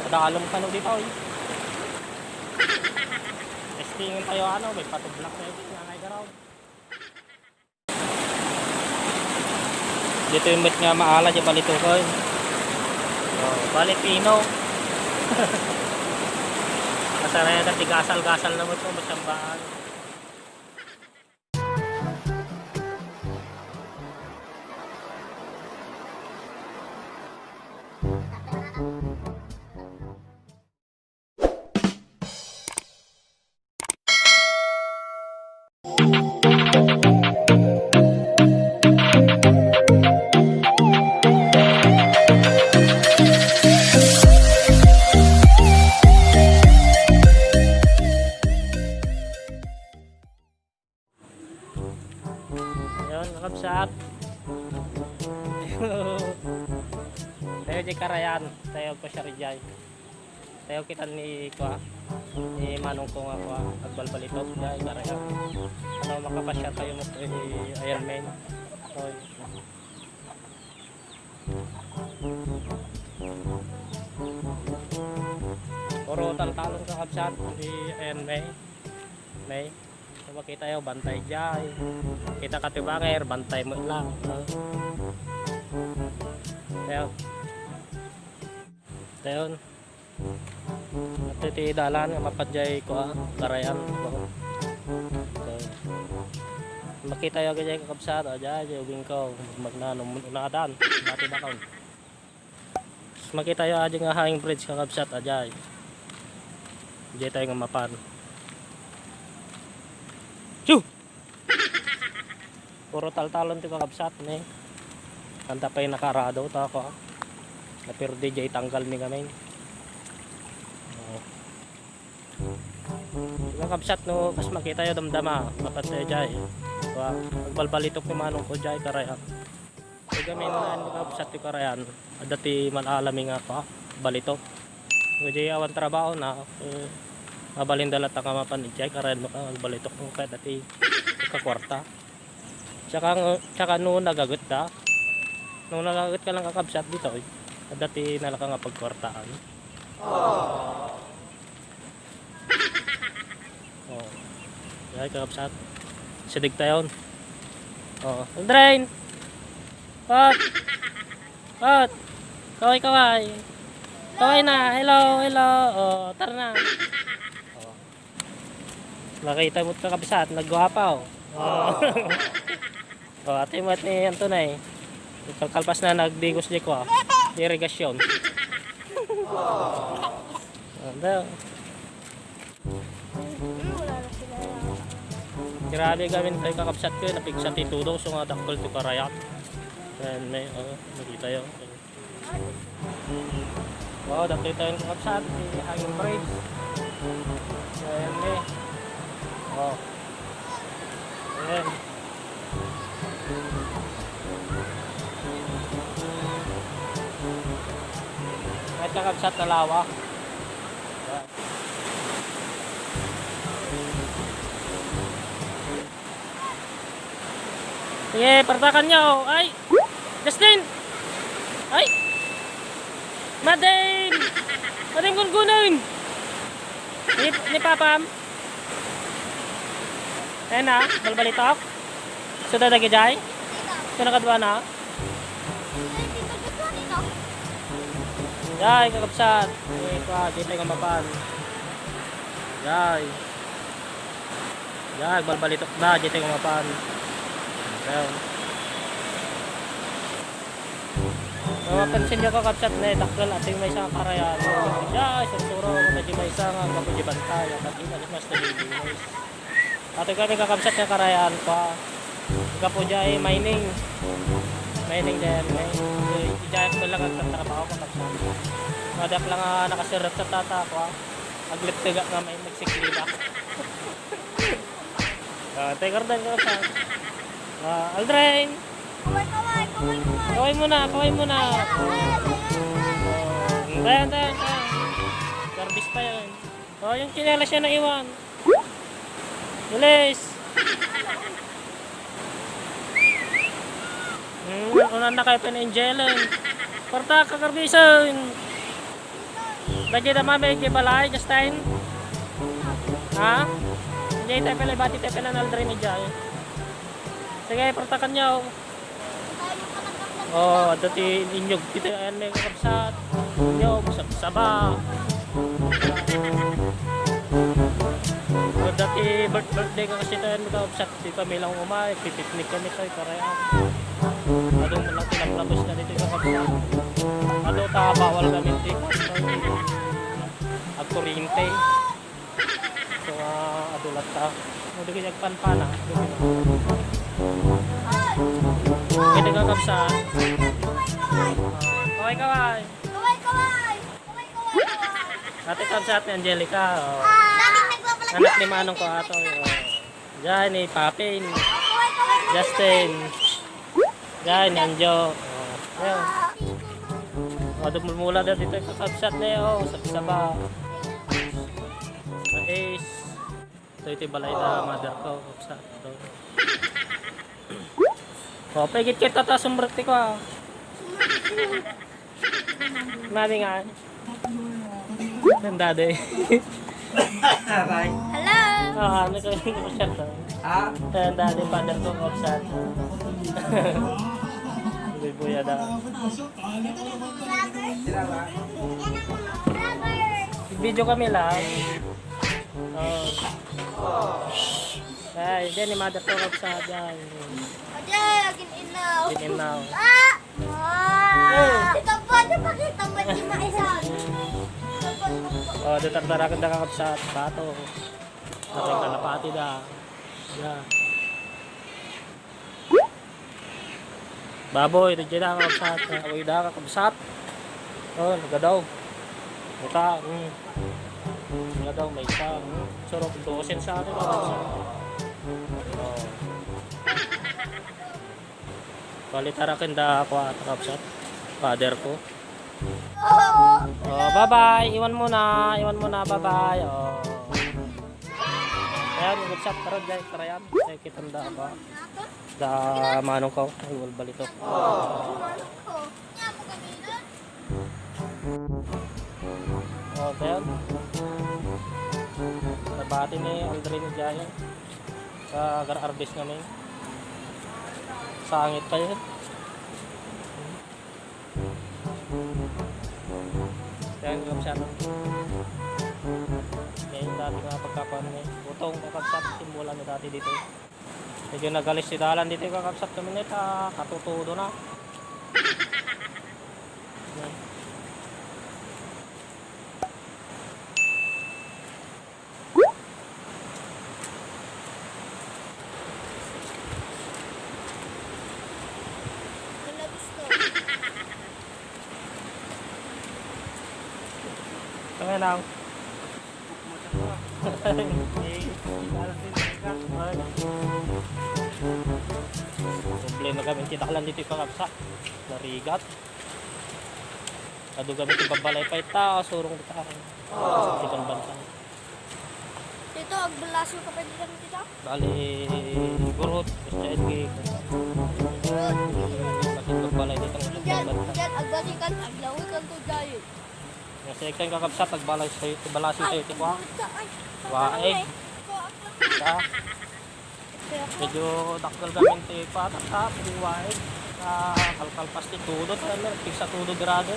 Padaalam ka no dito. Testingin tayo ano, may patublak na yung nanay garaw. Dito yung met nga maala, di palito ko. Oh, balik pino. Kasaraya na tigasal-gasal na mo ito, masyambaan. Ayun, kakabsat. Tayo di karayan, tayo pa siya rijay. Tayo kita ni Kwa, ni Manong ko nga Kwa, agbalbalito, jay karayan. Ano makapasya tayo mo ni Iron Man. Oy. Puro taltalon kakabsat, ni Iron Man. May makita yo bantay jay. Kita katibanger bantay mo lang. Tayon. At iti dalan nga mapadjay ko karayan ko. So, makita yo gajay kakabsat ajay ubing ko magnanom unadan dati ba kaon. Makita yo aja nga hanging bridge kakabsat ajay. Jay tayo nga mapan. Chu! Puro taltalon ti kakabsat ni. Kanta pa yung nakarado ta ako. Na pero DJ tanggal ni kami. Kakabsat no kas makita yo damdama dapat tayo jay. Magbalbalitok ni Manong ko jay karayan. Kaya kami na kakabsat ti karayan. Dati malaalami nga pa balitok. Kaya awan trabaho na mabalindalat ang kamapan ni Jay karayan makabalitok mo kaya dati kakwarta. Tsaka noon nagagot da. Nung nagagot ka lang kakabsat dito eh. Dati nalaka nga pagkwartaan. Oh. Jay kakabsat. Sidig tayon. Oh. Drain! Pat! Pat! Kaway kaway! Kaway na! Hello! Hello! Oh, tara na! Nakita mo ito kabisat, nagguhapaw. Ate mo at ni Antonay. Itong kalpas na nagdigos di ko irigasyon. Grabe gamin tayo kakabsat ko. Napigsat itudo. So nga dakol ito karayak. And may, nakita yun. Wow, dakol tayo kakabsat. Hanging bridge. And may, oh. Ayan. May kakabsat na lawa. Ayan. Sige, partakan nyo. Ay! Justin! Ay! Madam! Madam gungunin! Ni Papam? Ayan na, balbalitok. Sudah lagi jay? Sudah kadua na? Jay, kakabsat. Ito, dito yung mapan. Jay. Jay, balbalitok na, dito yung mapan. Ayan. Mapansin nyo kakabsat na dakal at yung may isang karayan. Jay, sursuro ko na may isang kapujibantay. At yung mas nalilis. Ato kami kakabsat ng karayan pa. Ika po dyan mining. Mining din. Ijayat ko lang ang trabaho kakabsat. Madak lang nakasirap sa tata ko. Aglip tiga nga may magsiklida. Tegardan kakabsat. Aldrin! Kaway muna. Tayan. Garbis pa yun. Yung kinelas siya na iwan. Bilis! Unan na kayo pinangelan. Parta kakarbisan. Dagi na mami, di balay, Justin? Ha? Hindi tayo pala, bati tayo pala naldari ni Jai. Sige, pertakan niyo. Oh, dati inyog dito ayan may kakapsat. Inyog, saba. Oh, dati birthday ka kasi tayo magkakapsat. Di pamilang umay, pipiknik kami tayo, karayaan. Adong lang tinamlabos na dito yung kakapsat. Adong bawal kami dito. At kurinte. So, adulat ta. Hindi ko nagpanpana. Pwede ka kapsa. Kaway. Ate kapsa ni Angelica. Oh. Anak ni Manong ko ato. Oh. Diyan ni Papin. Justin. Diyan ni Anjo. Oh. Ayun. O, dumulmula na dito yung kakapsat na yun. Sabi-saba. Ace. Ito yung balay na mother ko. Kapsat. Ito. O, pagit kita ta sumberti ko ah. Mami nga. Ganda de. Hello! Ano ko yung kapsat to? Ganda de father ko kapsat. Buya na. Video kami lang. Oh. Ay, diyan ni mother ko kapsat dyan. Ajay, ginaw. Ginaw. Ito po, pakita mo di maisan. Oh, ditardarakan na kakapsat. Bato. Aking kalapati da. Yeah. Baboy, ito dyan na kakapsat. Akoy da kakapsat. Oh, nagadaw. Muta. Nagadaw, may isa. Sarap, dosen sa atin. Oh. Balitarakin da ako at kakapsat. Father ko. Oh, bye-bye. Iwan mo na. Bye-bye. Oh. Ayan, kakapsat. Tara, dyan. Karayan. Ay, kitanda ako. Da manong ko. Ay, walbal ito. Oh, ayan. Nabati ni Aldrin ni Jaya. Gar-arbis namin. Sangit pa yun. Ayan, kakapsat. Ayan, dati nga pagkakuan niya. Utong kakapsat. Simbolan niya dati dito. Medyo nagalis si Dalan dito yung kakapsat kami nita. Katutudo na. Kaya lang. Problema kami tinaklan dito yung kakapsat. Narigat. Ado kami tibabalay pa ita. Surong kita. Tikang bantay. Dito, agbalaso ka pa dito kita? Bali, gurot. Basta edgi. Bakit bagbalay dito ang Diyan, bantay. agbasikan, aglawikan to dyan. Kasi kayong kakapsat, agbalay sa'yo. Tibalasi sa'yo. Tikwa. Wae. Ta. Medyo dakdal kami tipa. Takta. Pwede wae. Kalkalpas ti tudo. Pigsa tudo grado.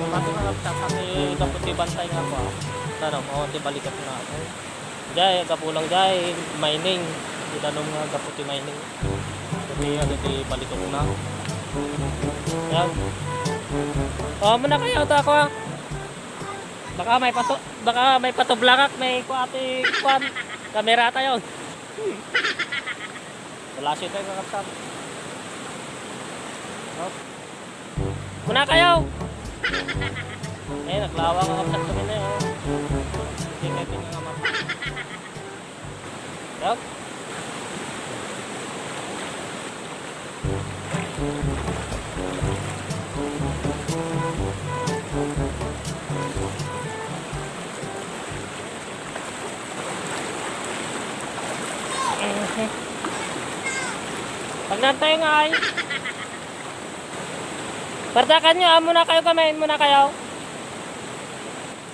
Pati mga kapsat. Kasi dapat ibantay nga po. Tanong, balikat na ako. Jay, kapulang jay. Mining. Itanong nga kaputi mining. Kasi balikat na. Yan. Muna kayo ito ako. Baka may patublakak, may kuati kuan. Kamera tayo. Wala siya tayo kakapsat. Muna kayo. Naglawa kakapsat kami na yun. Hindi kayo pinangamat. Yup. Pag nantay nga ay. Partakan nyo, muna kayo kamain muna kayo.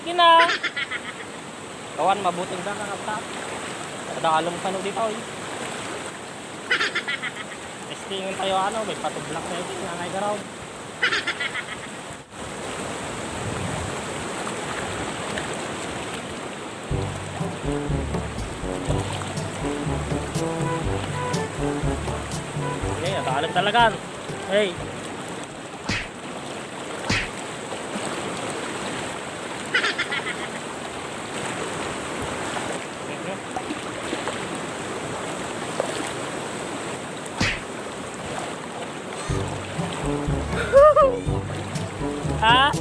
Sige na. Kawan, mabuting ka kakapta. Kadaalong ka no dito eh. Testingin tayo ano, may patublak na ito, nangay garaw. Okay, nadaalang talaga. Hey. Ha?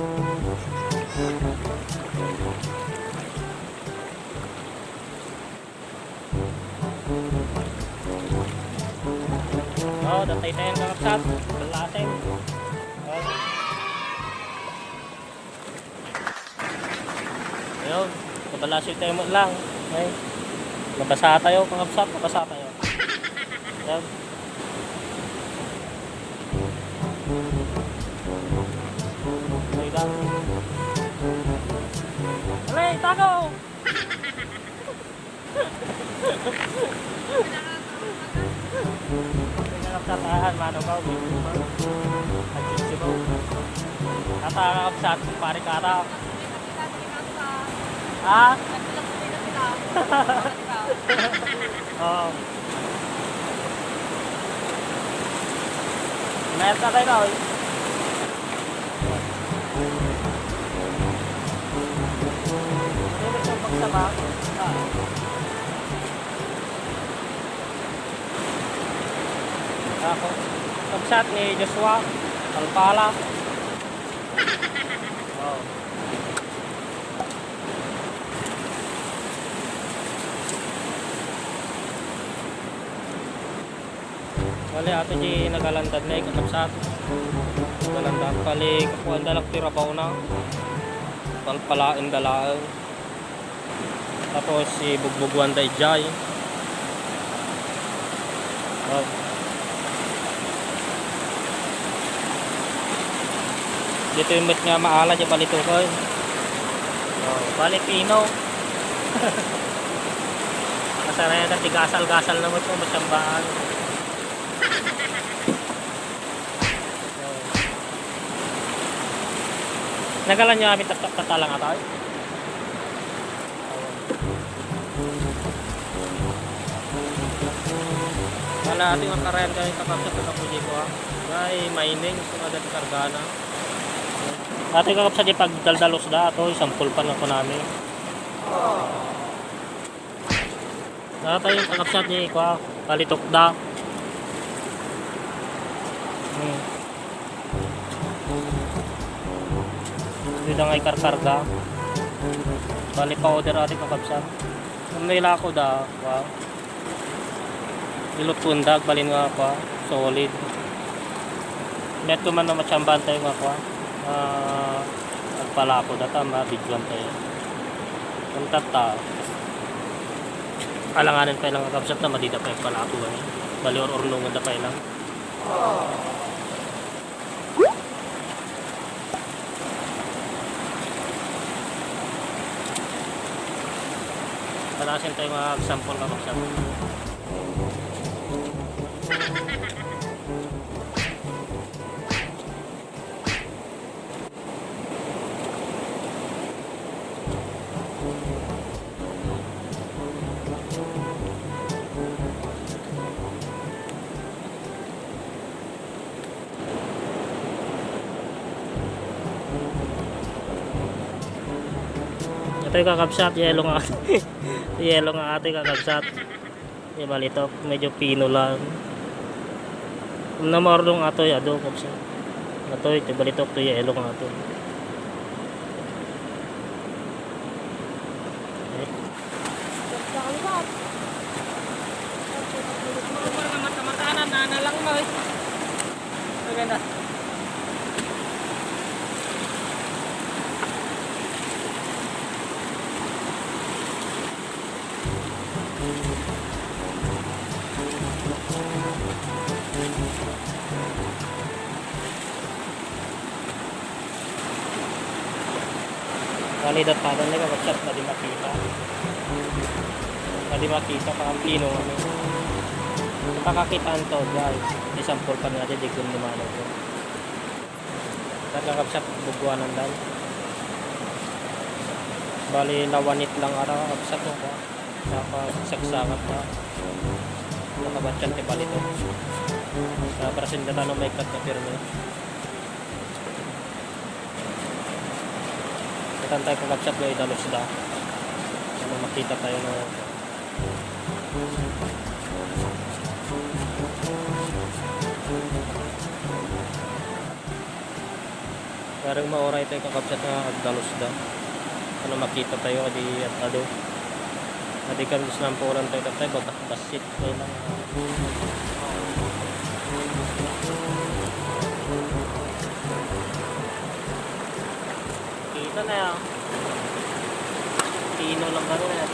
Oh, datay tayo ng kakapsat. Balatin. Oh. Ayun, kabalasin tayo mo lang. Okay. Nabasa tayo, kakapsat, nabasa tayo. Ayun. Okay lang. Alay, tagaw! Kakapsatahan, manong ka, nag-isibaw. Kata kakapsat, pari kata. Ha? Oo. Mayat na tayo ka, oy. Siyempre itong pagsama. Ako. Kapsat ni Joshua. Palpala. Oh. Wali ato di nagalandad na ikakapsat. Nagalandad pali kapuan dalak tirabaw na. Palpalain dalaan. Tapos si Bugbugwan day jay. Oh. Dito yung met nga maala dyan balito ko. Oh, balik pino. Kasarayan na tigasal-gasal na mo ito masyambaan. Nagalan nyo kami tatalang atay. Wala ating ang karayan kayo kakapsat na kapuji ko ha. Ay, mining. So, agad kargana. Ating kakapsat di pagdaldalos da. Ito, isampul pa na ko namin. Ito yung kakapsat niya ko ha. Kalitok da. Hindi ngay karkarga. Bali pa order ating kakapsat. Kung nila ako da. Wow. Ilutpundag, balin nga ako, solid. Net ko man na matsambahan tayo nga ako. Nagpala ako data, mabidwan tayo. Kung tata, alanganin pa ilang kakapsat na madida pa yung pala ako. Bali or-ornungan na pa ilang. Panasin tayo mga example kakapsat. Ito yung kakabsat, yellow nga yellow nga ate kakabsat. Yung balitok, medyo pino lang. Kung namarunong ato yung ado kakabsat. Ito yung balitok, ito yellow nga ato. Mata-matanan na nalang mo eh. Maganda. Validat pa doon nila kapsat na di makita. Na di makita pa ang pino ano. Pakakitaan to guys. Isampol pa nga di kung lumano ko. Nagkakapsat bugwanan dan. Bali nawanit lang araw kapsat mo ka. Tapos saksakat pa. Nakabatyan ti bali to. Sa presendata no may kat na pirmi. Tantay ko kapsat mo idalos da. Sana makita tayo no. Parang maoray tayo kakapsat na agdalos da. Sana makita tayo adi at ado. Adi kan gusto ng puran tayo tayo basit tayo lang. Kita na yan. Tino lang ba na yan?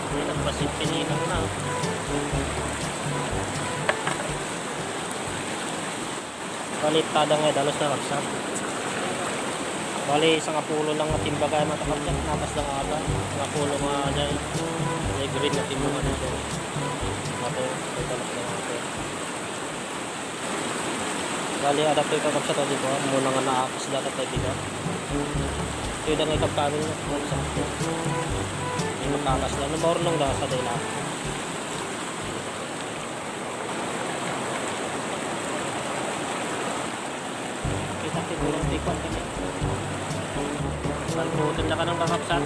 Hindi nagpasit pininang na. Bali tada nga dalos na kapsat. Bali isang apulo lang at timbaga matakapsat. Napas lang aga. Ang apulo nga dyan. May green na timbaga dito. Mato. May dalos na ako. Bali adap tayo kakapsat o dito. Muna nga naakas dapat tayo dito. Ito yung ikap kami na. Hindi makakas lang. Namarunong daw sa dila. Kita-kita mo lang tikwan kami. Salputin na ka ng kakapsat.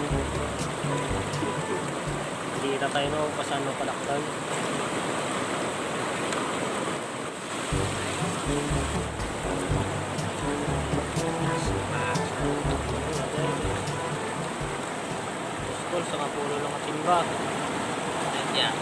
Hindi na tayo no. Pasan mo palaktan. School sa kapulo ng katimba. Yeah.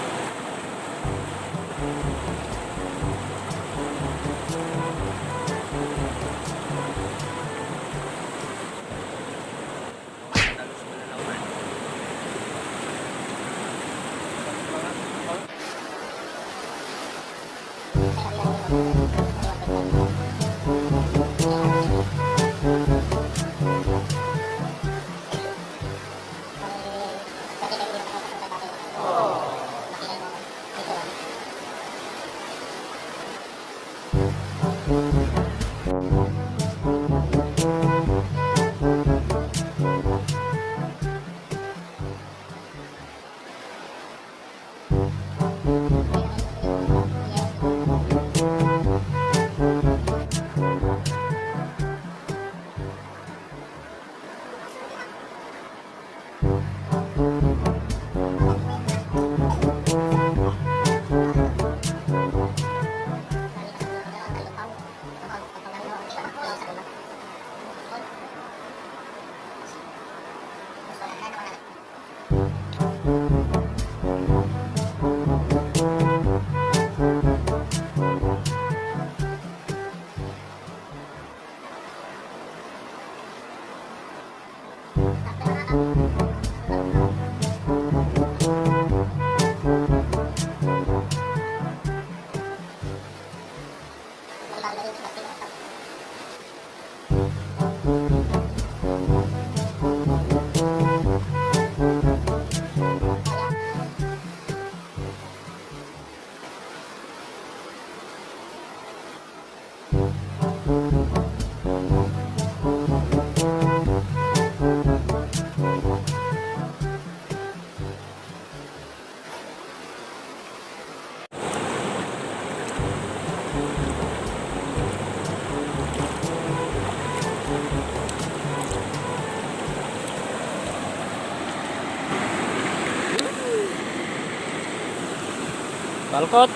Balkot.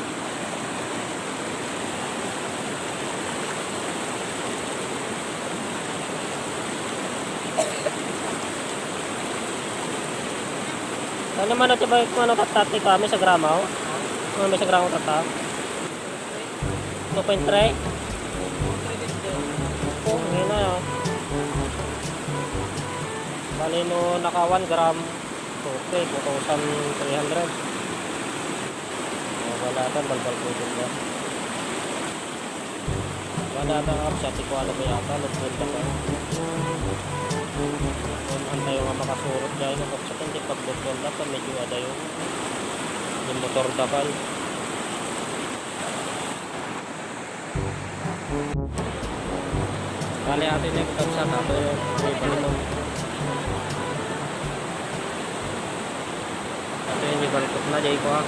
Ano naman natin ba kung ano tatati kami sa gramaw? Ano may sa gramaw tata? 2.3? Oh, ngayon na yun. Bali no naka 1 gram. Okay, 2,300. Balatan, balbal po ito ba? Balatan ang kapsat, ito alam mo yata, lutbol ka pa. Antay nga makasurot dahil ng kapsat, hindi paglutbol dapat medyo ada yung motor tapal. Kali atin yung kapsat, ato yung balito. Ato yung balito na, jay ko ha.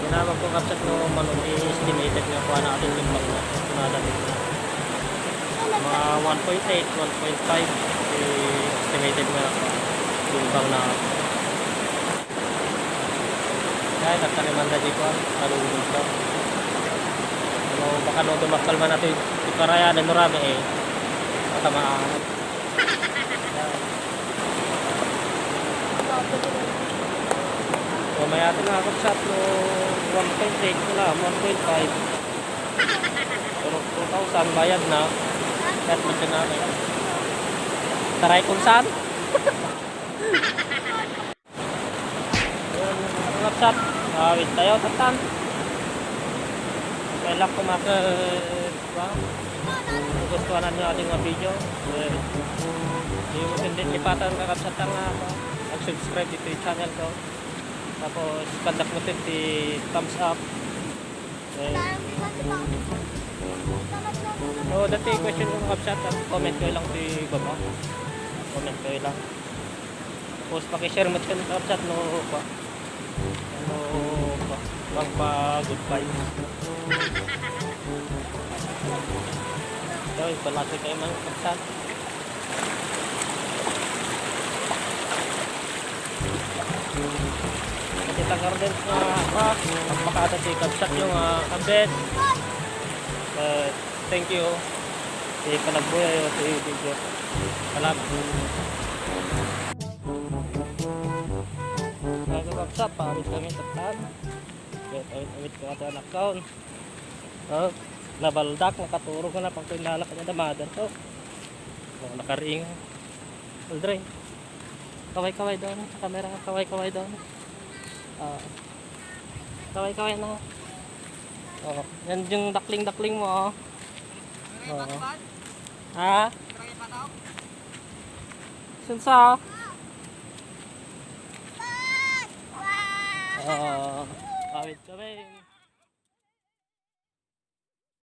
Ginamag ko kapsat no manong i-estimated nga kuha natin yung bang na pinadamit na mga 1.8, 1.5 estimated nga yung bang na kaya nagtaniman na dito kalulog ka ano baka no dumakal man natin yung karaya na nurami matamaan Mamaya natin nakakapsat no 1.8 wala, 1.5 pero 2,000 bayad na kahit medyo namin taray kung saan yun nakakapsat awit tayo tatan kailan ko gustuhan nyo ating mga video hindi mo hindi lipatan kakapsat ang mag-subscribe dito yung channel ko. Tapos kandak mo din di thumbs up. So dati question ko kapsat, comment ko lang di baba. Comment ko lang. Tapos paki-share mo din kapsat no pa. Ano pa? Magpa good vibes. So balati kayo mga kapsat. Kita gardens na makata si kapsat yung ambet. Thank you. Si Panagbuya yung si video. Salamat. Mga kapsat, pamit kami tatan. Awit ko ito anak kaon. Nabaldak, nakaturo ko na pang pinalak niya damadan to. Nakaring. Aldray. Kaway-kaway doon sa camera, kaway-kaway doon. Kaway-kaway na. Oh, yan yung dakling-dakling mo. Oh. Ha? Sunsa? Kawit kami.